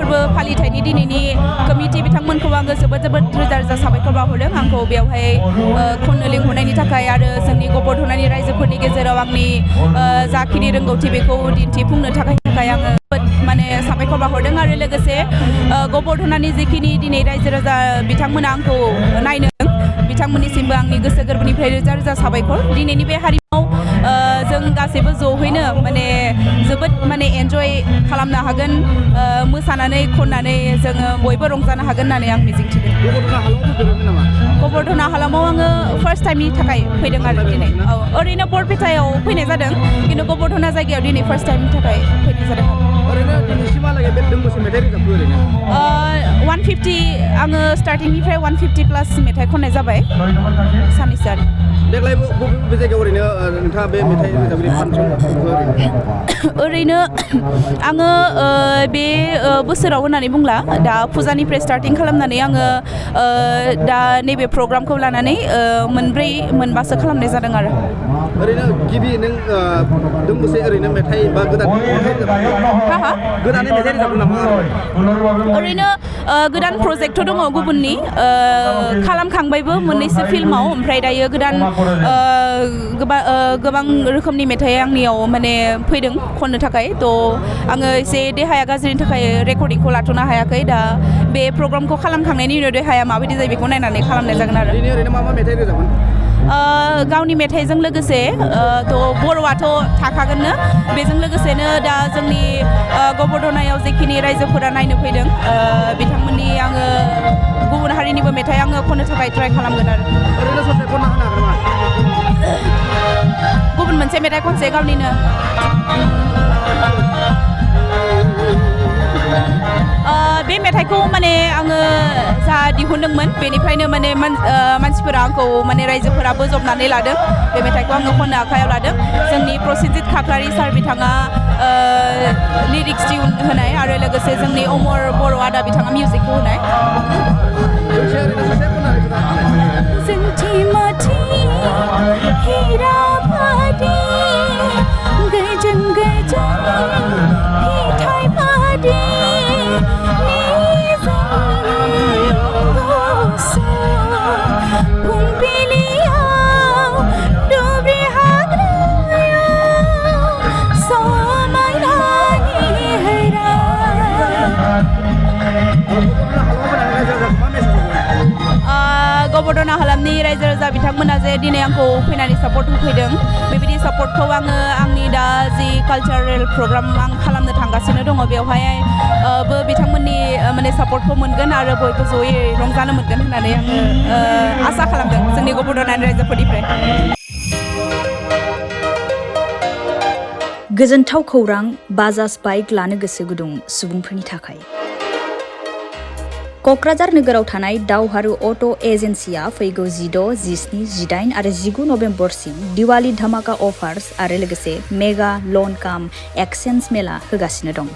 फोरबो फालिथायनि दिनैनि कमिटि बिथांमोनखौ आङो जोबोद रोजा रोजा साबायखर बावहरदों आंखौ बेवहाय खननो लिंहरनायनि थाखाय आरो जोंनि गबरधनानि रायजोफोरनि गेजेराव आंनि जाखिनि रोंगौथि बेखौ दिन्थिफुंनो थाखाय आङो माने साबायखर बावहरदों आरो लोगोसे गबरधनानि जिखिनि दिनै रायजो राजा बिथांमोना आंखौ नायनो बिथांमोननिसिमबो आंनि गोसो गोरबोनिफ्राय रोजा रोजा साबायखर दिनैनि बे हारिमुआव जों गासैबो ज'हैनो माने जोबोद माने एन्जय खालामनो हागोन मोसानानै खननानै जोङो बयबो रंजानो हागोन होननानै आं मिजिंथिदों गबरधना हालामाव आङो फार्स्ट टाइमनि थाखाय फैदों आरो दिनै ओरैनो बरपेटायाव फैनाय जादों खिन्थु गबरधना जायगायाव दिनै फार्स्ट टाइमनि थाखाय फैनाय जादों ओरैनो दिनैसिमहालागै बे दोंबेसे मेथाइ रोजाबखो ओरैनो 150 आङो स्टार्टिंनिफ्राय 150 प्लास मेथाइ खननाय जाबाय साननैसो आरो देग्लायबो बबे जायगायाव ओरैनो नोंथाङा बे मेथाइ रोजाबगिरि फांसन ओरैनो आङो बे बोसोराव होननानै बुंला दा फुजानिफ्राय स्टार्टिं खालामनानै आङो दा नैबे प्रग्रामखौ लानानै मोनबासो खालामनाय जादों आरो ओरैनो गिबि नों दोंबेसे ओरैनो मेथाइ बा गोदानै मेथाइ रोजाबगोन नामा ओरैनो गोदान प्रजेक्टथ' दङ गुबुननि खालामखांबायबो मोननैसो फिल्माव ओमफ्राय दायो गोदान गोबां रोखोमनि मेथाइ आंनियाव माने फैदों खननो थाखाय थ' आङो एसे देहाया गाज्रिनि थाखाय रेकर्डिंखौ लाथ'नो हायाखै दा बे प्रग्रामखौ खालामखांनायनि उनाव देहाया माबायदि जायो बेखौ नायनानै खालामनाय जागोन आरो ओरैनो मा मेथाइ रोजाबगोन गावनि मेथाइजों लोगोसे थ' बर'आथ' थाखागोननो बेजों लोगोसेनो दा जोंनि गबरधनायाव जेखिनि रायजोफोरा नायनो फैदों बिथांमोननि आङो गुबुन हारिनिबो मेथाइ आङो खननो थाखाय ट्राइ खालामगोन आरो ओरैनो ससे खनना होनो हागोन नामा गुबुन मोनसे मेथाइ खनसे गावनिनो बे मेथाइखौ माने आङो जा दिहुनदोंमोन बेनिफ्रायनो माने मानसिफोरा आंखौ माने रायजोफोरा बोजबनानै लादों बे मेथाइखौ आङो खननो आखायाव लादों जोंनि प्रसेनजित खाख्लारि सार बिथाङा लिरिक्स टिउन होनाय आरो लोगोसे जोंनि अमर बर' आदा बिथाङा मिउजिकखौ होनाय गबरधना हालामनि रायजो राजा बिथांमोना जे दिनै आंखौ फैनानै सापर्ट होफैदों बेबायदि सापर्टखौ आङो आंनि दा जि कालचारेल प्रग्राम आं खालामनो थांगासिनो दङ बेवहाय बिथांमोननि माने सापर्टखौ मोनगोन आरो बयबो जयै रंजानो मोनगोन होननानै आङो आसा खालामदों जोंनि गबरधनानि रायजोफोरनिफ्राय गोजोनथाव खौरां बाजाज बाइक लानो गोसो गुदुं सुबुंफोरनि थाखाय क'क्राझार नोगोराव थानाय दावहारु अट' एजेन्सिया फैगौ 16, 17, 18 आरो 19 नभेम्बरसिम दिवाली धामाका अफार्स आरो लोगोसे मेगा लन काम एक्सचेन्ज मेला होगासिनो दं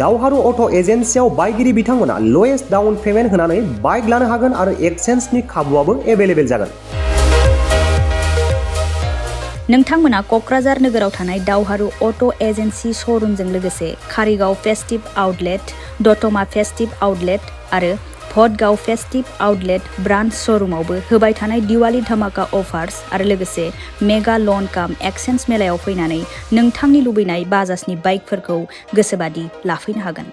दावहारु अट' एजेन्सियाव बायगिरि बिथांमोना लवेस्ट डाउन पेमेन्ट होनानै बाइक लानो हागोन आरो एक्सचेन्जनि खाबुआबो एभेलेबेल जागोन नोंथांमोना क'क्राझार नोगोराव थानाय दावहारु अट' एजेन्सि श'रुमजों लोगोसे कारिगाव फेस्टिभ आउटलेट दतमा फेस्टिभ आउटलेट आरो भटगाव फेस्टिभ आउटलेट ब्रान्च श'रुमावबो होबाय थानाय दिवाली धामाका अफार्स आरो लोगोसे मेगा लन काम एक्सचेन्ज मेलायाव फैनानै नोंथांनि लुबैनाय बाजाजनि बाइकफोरखौ गोसोबादि लाफैनो हागोन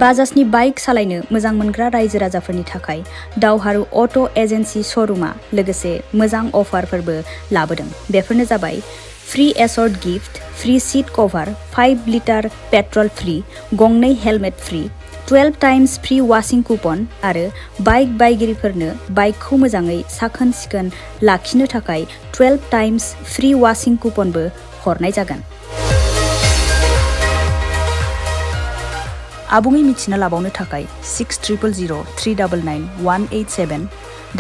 बाजाजनि बाइक सालायनो मोजां मोनग्रा रायजो राजाफोरनि थाखाय दावहारु अट' एजेन्सि श'रुमा लोगोसे मोजां अफारफोरबो लाबोदों बेफोरनो जाबाय free assured gift free seat cover 5 litre petrol free गंनै helmet free 12 times free washing coupon आरो बाइक बायगिरिफोरनो बाइकखौ मोजाङै साखोन सिखोन लाखिनो थाखाय 12 टाइम्स फ्री वाशिं कुपनबो हरनाय जागोन आबुङै मिथिना लाबावनो थाखाय 6000399187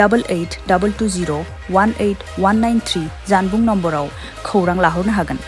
8822018193 जानबुं नम्बराव खौरां लाहरनो हागोन